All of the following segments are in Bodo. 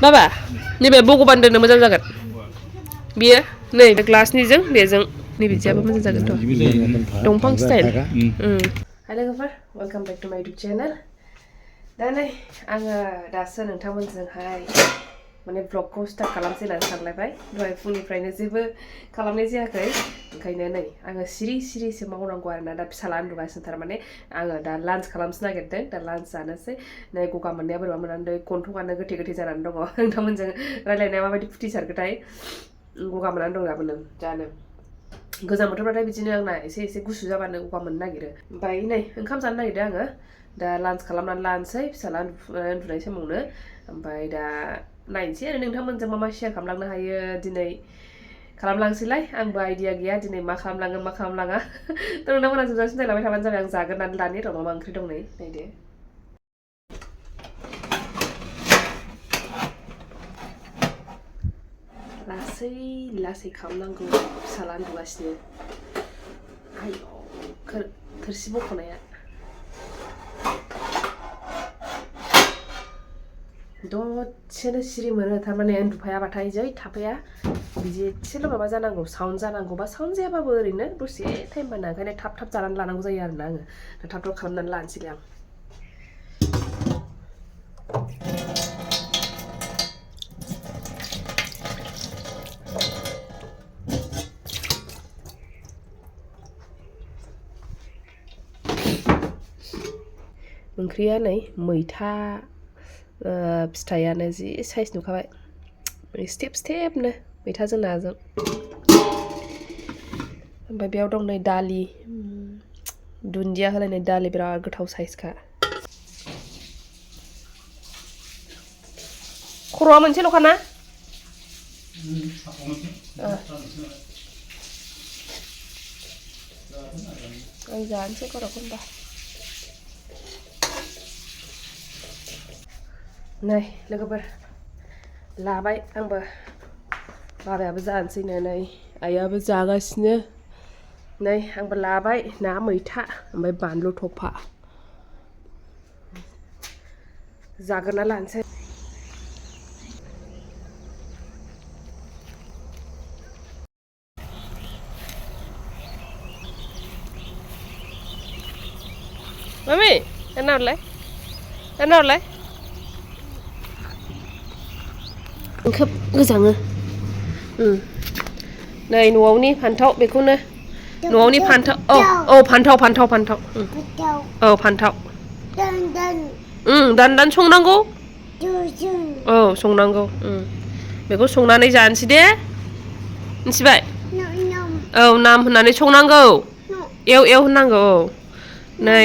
बाबा नैबे भगबान दोननो मोजां जागोन बियो नै बे ग्लासनिजों बेजों नैबिदियाबो मोजां जागोनथ' दंफां स्टाइल हाय लोगोफोर वेलकाम बेक टु माय इउटुब चेनेल दा नै आङो दासो नोंथांमोनजोंहाय माने ब्लगखौ स्टार्ट खालामसै होननानै सानलायबाय दहाय फुंनिफ्रायनो जेबो खालामनाय जायाखै ओंखायनो नै आङो सिरि मावनांगौ आरोना दा फिसाला उन्दुगासिनो थारमाने आङो दा लान्च खालामनो नागिरदों दा लान्च जानोसै नै गगा मोननाया बोरैबा मोननानै गन्थंआनो गोथे जानानै दङ नोंथांमोनजों रायलायनाया माबायदि फुथिसारखोथाय गगा मोननानै दं दाबोनो जानो गोजां बोथोरबाथाय बिदिनो आंना एसे गुसु जाबानो गगा मोननो नागिरो ओमफ्राय नै ओंखाम जानो नागिरदों आङो दा लान्च खालामनानै लानोसै फिसाला उन्दुनाय समावनो ओमफ्राय दा नायनोसै आरो नोंथांमोनजों मा शेयार खालामलांनो हायो दिनै खालामलांसैलाय आंबो आइडिया गैया दिनै मा खालामलांगोन मा खालामलाङा थ' नोंथांमोना जोबजासिम नायलांबाय थाबानो जाबाय आं जाग्रोनानै लानि र' मा ओंख्रि दं नै नायदो लासै खालामनांगौ फिसाला उन्दुगासिनो आयौ थोरसि बख'नाया दसेनो सिरि मोनो थारमाने उन्दुफायाबाथाय जै थाफाया बिदि एसेल' माबा जानांगौ साउन्ड जानांगौ बा साउन्ड जायाबाबो ओरैनो दसे टाइम बाना ओंखायनो थाब जानानै लानांगौ जायो आरोना आङो दा थाब खालामनानै लानोसैलाय आं ओंख्रिया नै मैथा फिथाइयानो जि साइज नुखाबाय स्टेपनो मैथाजों नाजों ओमफ्राय बेयाव दं नै दालि दुन्दिया होलायनाय दालि बिराद गोथाव साइजखा खर'आ मोनसेल'खा ना आं जानोसै खर'खौ होनबा नै लोगोफोर लाबाय आंबो बाबायाबो जानोसैनो नै आइयाबो जागासिनो नै आंबो लाबाय ना मैथा ओमफ्राय बानलु थफा जाग्रोना लानोसै Mami, enak खोब गोजाङो नै न'आवनि फान्थाव बेखौनो न'आवनि फान्थाव औ फान्थाव औ फान्थाव दान संनांगौ औ संनांगौ बेखौ संनानै जानोसै दे मिथिबाय औ नाम होननानै संनांगौ एव होननांगौ औ नै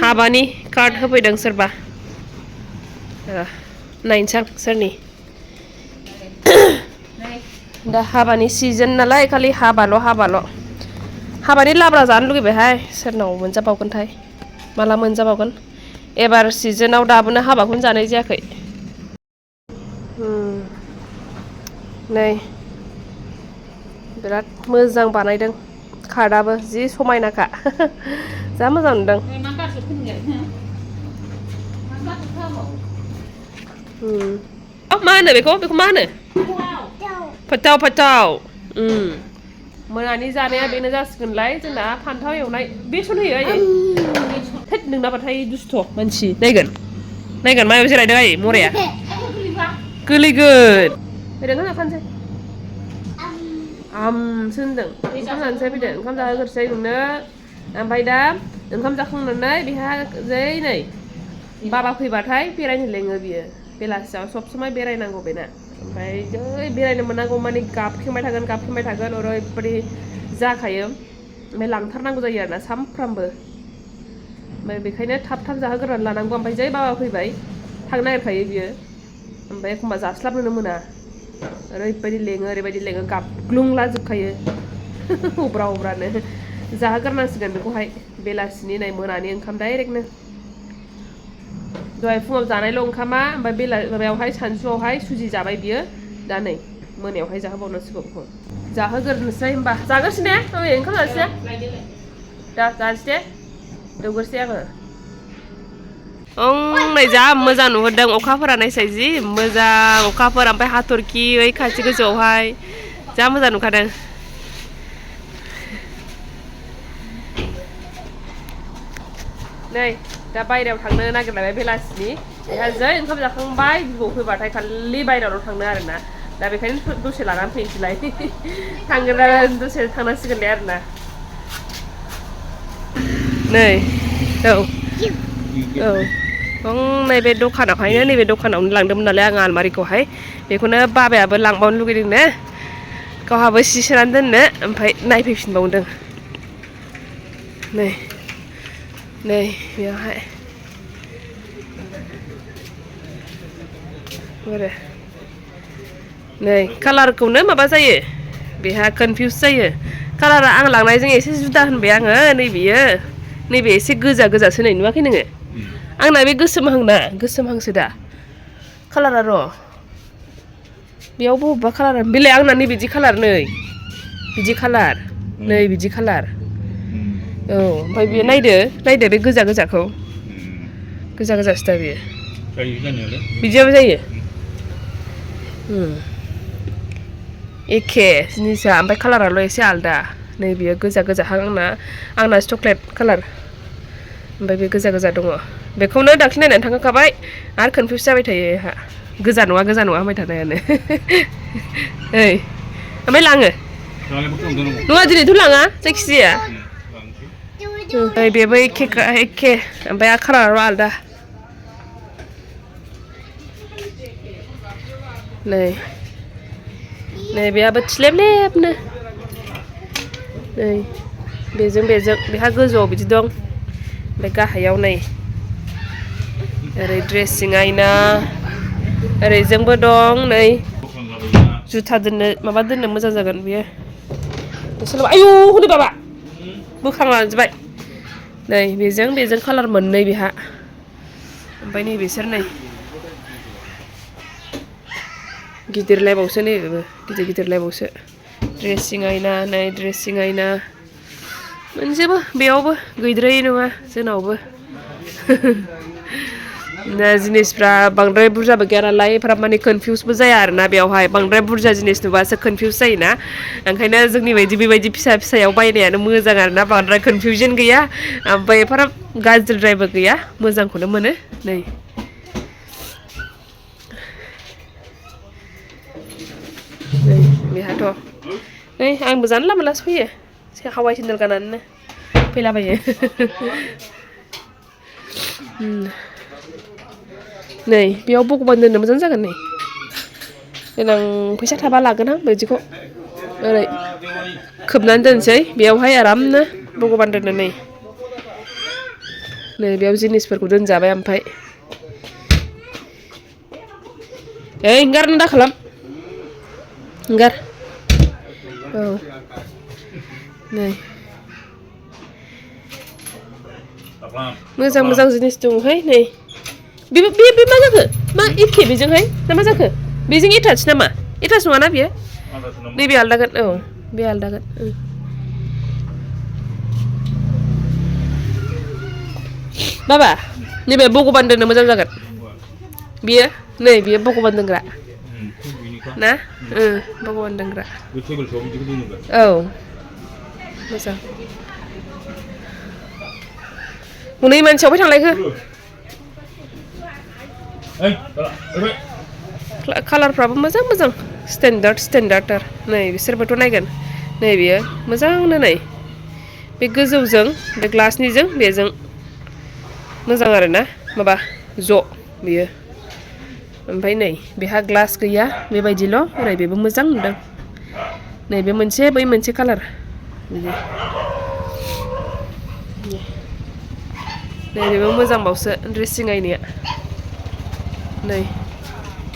हाबानि कार्ड होफैदों सोरबा नायनोसै आं सोरनि दा हाबानि सिजन नालाय खालि हाबाल' हाबानि लाब्रा जानो लुगैबायहाय सोरनाव मोनजाबावगोनथाय माला मोनजाबावगोन एबार सिजोनाव दाबोनो हाबाखौनो जानाय जायाखै नै बिराद मोजां बानायदों कार्डआबो जि समायनाखा जा मोजां नुदों मा होनो बेखौ मा होनो फाथाव मोनानि जानाया बेनो जासिगोनलाय जोंना फान्थाव एवनाय बेसन होयो आयै थोद नोंनाबाथाय दुस्थ' मानसि नायगोन मायाव जिरायदों आयै मराया गोलैगोन फैदों ओंखाम जाखानोसै आमसो होनदों ओंखाम जानोसै फैदो ओंखाम जाहोग्रोसै नोंनो ओमफ्राय दा ओंखाम जाखांनानै बेहा जै नै बाबा फैबाथाय बेरायनो लेङो बियो बेलासियाव सब समाय बेरायनांगौ बेना ओमफ्राय जै बेरायनो मोननांगौ माने गाबखेंबाय थागोन ओरैबायदि जाखायो ओमफ्राय लांथारनांगौ जायो आरोना सामफ्रामबो ओमफ्राय बेखायनो थाब जाहोग्रोनानै लानांगौ ओमफ्राय जै बाबा फैबाय थांनो नागिरखायो बियो ओमफ्राय एखमबा जास्लाबनोनो मोना ओरैबायदि लेङो गाबग्लुंलाजोबखायो हब्रानो जाहोग्रोनांसिगोन बेखौहाय बेलासिनि नै मोनानि ओंखाम डाइरेक्टनो दहाय फुङाव जानायल' ओंखामा ओमफ्राय माबायावहाय सानसुआवहाय सुजि जाबाय बियो दा नै मोनायावहाय जाहोबावनांसिगौ बेखौ जाहोग्रोनोसै होमबा जाग्रोसै ने ओंखाम जानोसै दा जानोसै दे दौग्रोसै आङो नै जा मोजां नुहुरदों अखाफोरा नायसाय जि मोजां अखाफोर ओमफ्राय हाथरखि ओइ खाथि गोजौआवहाय जा मोजां नुखादों नै दा बायरायाव थांनो नागिरलायबाय बेलासिनि बेहा जै ओंखाम जाखांबाय बिबौ फैबाथाय खालि बायरायावल' थांनो आरोना दा बेखायनो दसे लानानै फैनोसैलाय थांगोन दसे थांनांसिगोनलाय आरोना नै औ नैबे दखानावहायनो नैबे दखानावनो लांदोंमोन नालाय आं आलमारिखौहाय बेखौनो बाबायाबो लांबावनो लुगैदोंनो गावहाबो सि सोनानै दोननो ओमफ्राय नायफैफिनबावदों नै बेयावहाय नै कालारखौनो माबा जायो बेहा कनफिउस जायो कालारा आं लांनायजों एसे जुदा होनबाय आङो नैबे एसे गोजा गोजासो नै नुवाखै नोङो आंना बे गोसोमहांसो दा कालारा र' बेयावबो बबेबा कालार बेलाय आंना नै बिदि कालार नै बिदि कालार औ ओमफ्राय बेयो नायदो बे गोजा गोजाखौ गोजा गोजासो दा बेयो बिदियाबो जायो एखे जिनिसा ओमफ्राय कालाराल' एसे आलदा नै बियो गोजा गोजाहां आंना चक्लेट कालार ओमफ्राय बे गोजा गोजा दङ बेखौनो दाख्लै नायनानै थांखांखाबाय आरो कनफिउस जाबाय थायो आंहा गोजा नङा होनबाय थानायानो ओइ ओमफ्राय लाङो नङा दिनैथ' लाङा जायखिजाया बेबो एखे ओमफ्राय कालाराल' आलदा नै बेहाबो थिलेबलेबनो नै बेजों बेहा गोजौआव बिदि दं ओमफ्राय गाहायाव नै ओरै ड्रेसिं आयना ओरैजोंबो दं नै जुथा दोननो माबा दोननो मोजां जागोन बियो आयौ हनै बाबा बोखांलांजोबबाय नै बेजों कालार मोननै बेहा ओमफ्राय नै बिसोर नै गिदिरलायबावसो नै बेबो गिदिरलायबावसो ड्रेसिं आयना मोनसेबो बेयावबो गैद्रायै नङा जोंनावबो जिनिसफ्रा बांद्राय बुरजाबो गैया नालाय एफाराब माने कनफिउसबो जाया आरोना बेयावहाय बांद्राय बुरजा जिनिस नुबासो कनफिउस जायोना ओंखायनो जोंनि बायदि बेबायदि फिसायाव बायनायानो मोजां आरोना बांद्राय कनफिउजन गैया ओमफ्राय एफाराब गाज्रिद्रायबो गैया मोजांखौनो मोनो नै बेहाथ' नै आंबो जानला मोनलासो फैयो हावाइ सेन्देल गाननानैनो फैलाबायो नै बेयाव भगबान दोननो मोजां जागोन नै देनां फैसा थाबा लागोन आं बिदिखौ ओरै खोबनानै दोनसै बेयावहाय आरामनो भगबान दोननो नै बेयाव जिनिसफोरखौ दोनजाबाय ओमफ्राय एंगारनो दा खालाम एंगार औ नै मोजां जिनिस दंहाय नै बे मा जाखो मा एखे बेजोंहाय ना मा जाखो बेजों एटाच नामा एटाच नङाना बियो नैबे आलदागोन औ बे आलदागोन बाबा नैबे भगबान दोननो मोजां जागोन बियो नै बियो भगबान दोनग्रा ना भगबान दोनग्रा औ मोजां हनै मानसियाव फै थांलायखो कालारफ्राबो मोजां स्टेन्डार्ड नै बिसोरबोथ' नायगोन नै बियो मोजांनो नै बे गोजौजों बे ग्लासनिजों बेजों मोजां आरोना माबा ज' बियो ओमफ्राय नै बेहा ग्लास गैया बेबायदिल' ओरै बेबो मोजां नुदों नैबे मोनसे बै मोनसे कालार बिदि नै बेबो मोजांबावसो ड्रेसिं आयनाया नै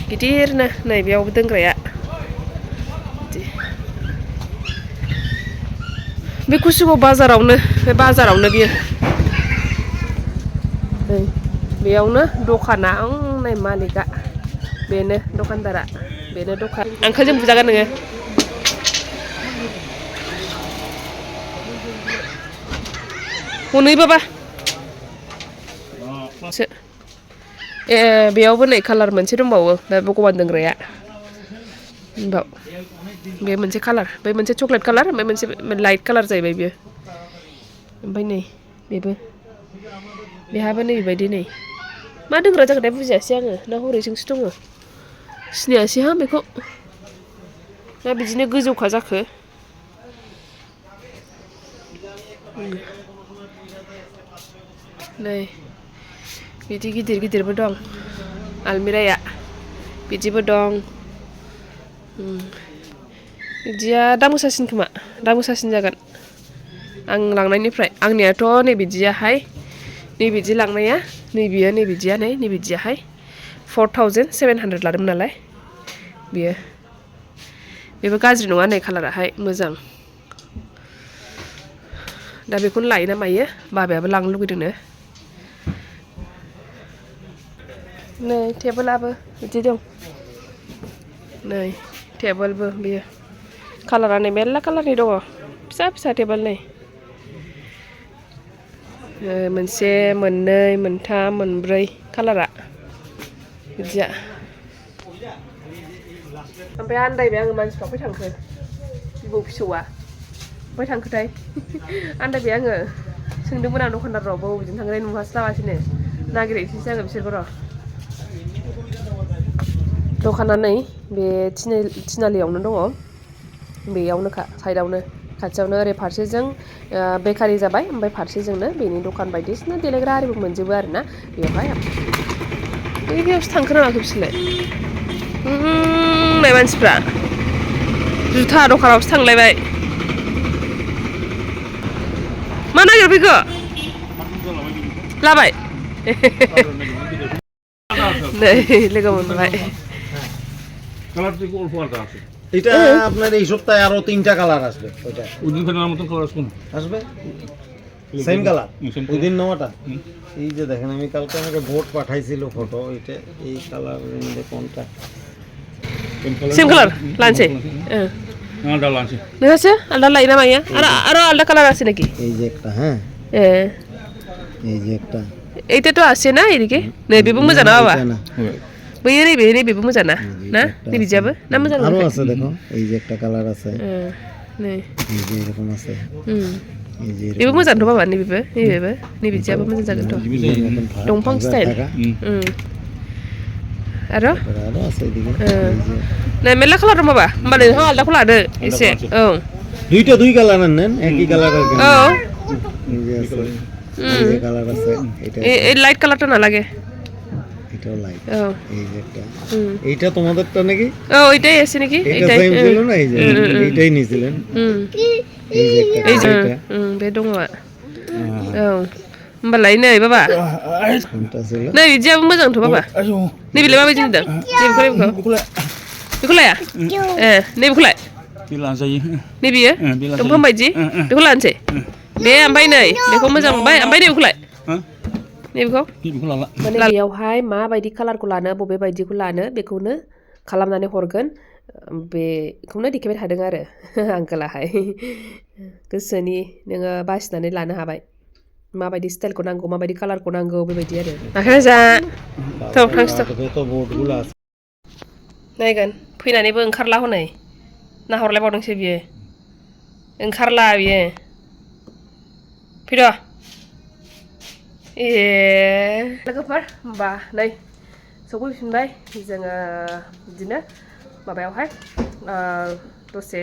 गिदिरनो नै बेयावबो दोनग्राया बिदि बे कुसुगाव बाजारावनो बियो नै बेयावनो दखाना नै मालिकआ बेनो दखानदारा बेनो दखान आंखालजों बुजागोन नोङो हनै बाबा बेयावबो नै कालार मोनसे दंबावो बे भगबान दोनग्राया बाव बे मोनसे कालार बै मोनसे चकलेट कालार ओमफ्राय मोनसे लाइट कालार जाहैबाय बियो ओमफ्राय नै बेबो बेहाबो नै बेबायदि नै मा दोनग्रा जागोनथाय बुजियासै आङो ना हरैजोंसो दङ सिनायासैहां बेखौ ना बिदिनो गोजौखा जाखो नै बिदि गिदिर गिदिरबो दं आलमिराया बिदिबो दं बिदिया दाम गोसासिन खोमा दाम गोसासिन जागोन आं लांनायनिफ्राय आंनियाथ' नै बिदियाहाय नै बिदि लांनाया नै बियो नै बिदिया नै बिदियाहाय 4700 लादोंमोन नालाय बियो बेबो गाज्रि नङा नै कालाराहाय मोजां दा बेखौनो लायो ना मायो बाबायाबो लांनो लुगैदोंनो नै टेबोलाबो बिदि दं नै टेबोलबो बियो कालारा नै मेरला कालारनि दङ फिसा फिसा टेबोल नै मोनसे मोननै मोनथाम मोनब्रै कालारा बिदिया ओमफ्राय आन्दायबाय आङो मानसिफ्रा अफाय थांखो बिबौ फिसौआ अफाय थांखोथाय आन्दायबाय आङो सोंदोंमोन आं दखानदारफ्रावबो बबेजों थांनाय नुहास्लाबासैनो नागिरहैसैसो आङो बिसोरखौ र' दखाना नै बे थिनालियावनो दङ बेयावनोखा साइडआवनो खाथियावनो ओरै फारसेजों बेकारि जाबाय ओमफ्राय फारसेजोंनो बेनि दखान बायदिसिना देलायग्रा आरिबो मोनजोबो आरोना बेवहाय बेयावसो थांखो नामाखै बिसोरलाय नाय मानसिफ्रा जुथा दखानावसो थांलायबाय मा नागिरफैखो लाबाय नै लोगो मोनबाय এটা আপনার এই সপ্তাহে আরো 3টা কালার আসবে ওইটা ওইদিন ফেনার মতন কালার আসবে সেম কালার ওইদিন নটা এই যে দেখেন আমি কালকে আমাকে ভোট পাঠাইছিল ফটো এটা এই কালারের মধ্যে কোনটা सेम कालार लानोसै आलदा लानोसै नोंहासो आलदा लायो ना मायो आरो आलदा कालार আছে নাকি এই যে একটা হ্যাঁ এই যে একটা এইটাতো আছে না এদিকে नै बेबो मोजां ना बाबा बैयो नैबेबो मोजां ना ना नै बिदियाबो ना मोजां আরো আছে দেখো এই যে একটা কালার আছে नै এই যে এরকম আছে এই যে बेबो मोजांथ' बाबा नैबेबो नै बिदियाबो मोजां जागोनथ' दंफां स्टाइल आरो আছে এদিকে नै मेरला कालार दं बाबा होमबालाय नोंहा आलदाखौ लादो एसे औ দুইটা দুই কালার নেন একই কালারের কেন औ এই যে আছে এই যে কালার আছে এটা এই লাইট কালারটা না লাগে এটাও লাইট औ এই যে একটা এইটা তোমাদেরটা নাকি ও এটাই আছে নাকি এটা সেম ছিল না এই যে এইটাই নিছিলেন এই যে একটা এটা बे दङ औ होमबालाय नै बाबा কোনটা ছিল नै बिदियाबो मोजांथ' बाबा नैबेलाय माबायदि नुदों बेखौ लाया नैबेखौलाय लाजायो नै बियो दंफां बायदि बेखौ लानोसै बे ओमफ्राय नै बेखौ मोजां मोनबाय ओमफ्राय नैबेखौलाय नैबेखौ लाला माने बेयावहाय माबायदि कालारखौ लानो बबे बायदिखौ लानो बेखौनो खालामनानै हरगोन बेखौनो देखायबाय थादों आरो आंकोलाहाय गोसोनि नोङो बासिनानै लानो हाबाय माबायदि स्टाइलखौ नांगौ माबायदि कालारखौ नांगौ बेबायदि आरो आखाइ जा थ' थांसै नायगोन फैनानैबो ओंखारला हनै नाहरलायबावदोंसो बियो ओंखारला बियो फैद' ए लोगोफोर होमबा नै सफैफिनबाय जोङो बिदिनो माबायावहाय दसे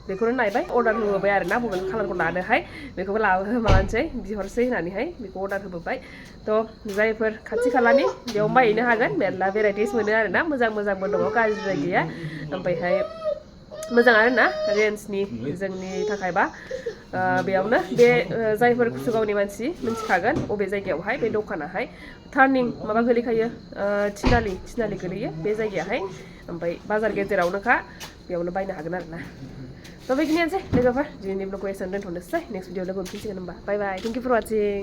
बेखौनो नायबाय अर्डार होबोबाय आरो ना बबे कालारखौ लानोहाय बेखौबो माबानोसै बिहरसै होननानैहाय बेखौ अर्डार होबोबाय थ' जायफोर खाथि खालानि बेयाव बायहैनो हागोन मेरला भेराइटिस मोनो आरो ना मोजां मोजांबो दङ गाज्रि गैया ओमफ्रायहाय मोजां आरो ना रेन्जनि जोंनि थाखायबा बेयावनो बे जायफोर कुसुगावनि मानसि मिन्थिखागोन बबे जायगायावहाय बे दखानाहाय टार्निं माबा गोलैखायो थिनालि गोलैयो बे जायगायाहाय ओमफ्राय बाजार गेजेरावनोखा बेयावनो बायनो हागोन आरो ना थ' बेखिनियानोसै लोगोफोर दिनैनि ब्लगखौ एसेयावनो दोनथ'नोसै नेक्स्ट भिडिअ लोगो मोनफिनसिगोन होमबा बाय बाय थेंक इउ फर वाचिं